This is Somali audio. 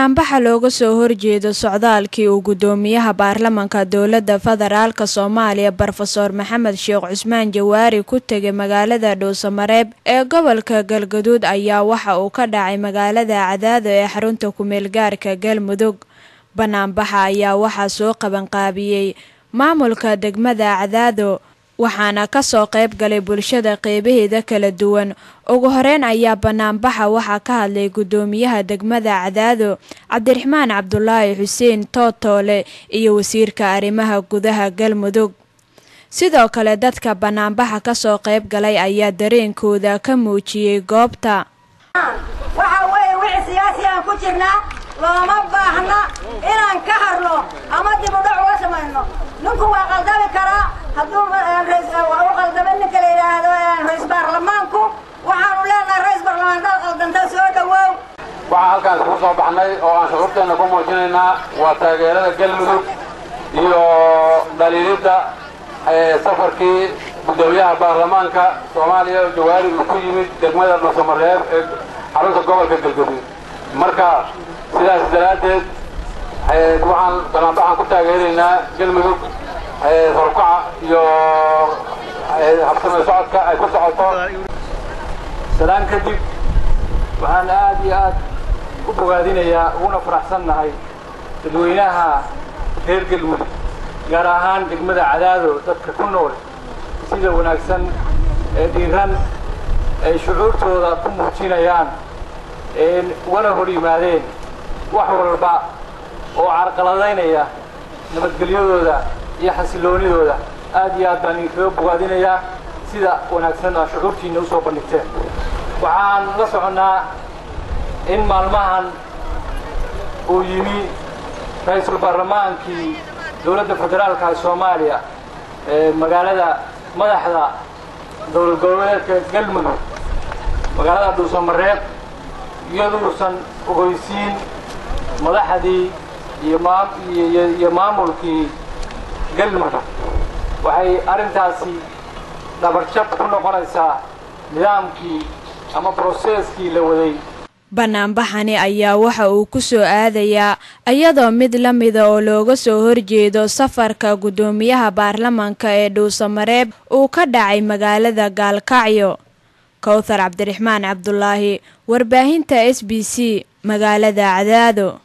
Baxa looga soo horjeedo socdaalkii uu gudoomiyaha baarlamaanka dowladda federaalka Soomaaliya Brofesor Maxamed Sheekh Cusmaan Jawaari ku tegay magaalada Dhuusamareeb ee gobolka Galgaduud ayaa waxa uu ka dhacay magaalada Cadaado ee xarunta kumeel gaarka Galmudug. Banaanbaxa ayaa waxaa soo qabanqaabiyey maamulka degmada Cadaado, waxaana kasoo qayb galay bulshada qeybaheeda kala duwan. Ugu horeyn ayaa banaanbaxa waxaa ka hadlay gudoomiyaha degmada Cadaado Cabdiraxmaan Cabdulaahi Xuseen Tootoole iyo wasiirka arrimaha gudaha Galmudug. Sidoo kale dadka banaanbaxa kasoo qayb galay ayaa dareenkooda ka muujiyey goobta. Waxa weeye wixii siyaasi aan ku jirnaa looma baahna inaan ka harno ama dib u dhac uga samayno. Ninku waa qaldami karaa hadduu u qaldamay ninka la yidhaahdo ra-iis baarlamaanku. Waxaanu leenahay ra-iis baarlamaan dad qaldanta soo dhowow. Waxaan halkaan iskugu soo baxnay oo aan shucuurteenna ku muujinaynaa waa taageerada Galmudug iyo dhaliilidda safarkii guddoomiyaha baarlamaanka Soomaaliya Jawaari uu ku yimid degmada Dhuusamareeb ee xarunta gobolka Galgaduud. Marka sidaas daraaddeed waxaan banaanbaxaan ku taageeraynaa Galmudug horkaca iyo habsame socodka ay ku socoto. Salaan kadib, waxaan aad iyo aad u bogaadinayaa uguna faraxsannahay dadweynaha reer Galmudug, gaar ahaan degmada Cadaado dadka ku nool, sida wanaagsan ee dhiiran ay shucuurtooda ku muujinayaan ugana hor yimaadeen wax walba oo carqaladaynaya nabadgelyadooda iyo xasiloonidooda. Aad iyo aad baan idinkaga bogaadinayaa sida wanaagsan aa shucuurtiinna usoo bandhigteen. Waxaan la soconnaa in maalmahan uu yimi ra-iisul baarlamaankii dowladda federaalka ee Soomaaliya ee magaalada madaxda dowlad goboleedka Galmudug, magaalada Dhuusamareeb, iyaduusan ogeysiin madaxdii iyo maamulkii Galmudug. Waxay arrintaasi dhabarjab ku noqonaysaa nidaamkii ama broseeskii la waday. Banaanbaxani ayaa waxa uu ku soo aadayaa iyadoo mid la mida oo looga soo horjeedo safarka gudoomiyaha baarlamaanka ee Dhuusamareeb uu ka dhacay magaalada Gaalkacyo. Kowthar Cabdiraxmaan Cabdulaahi, warbaahinta SBC, magaalada Cadaado.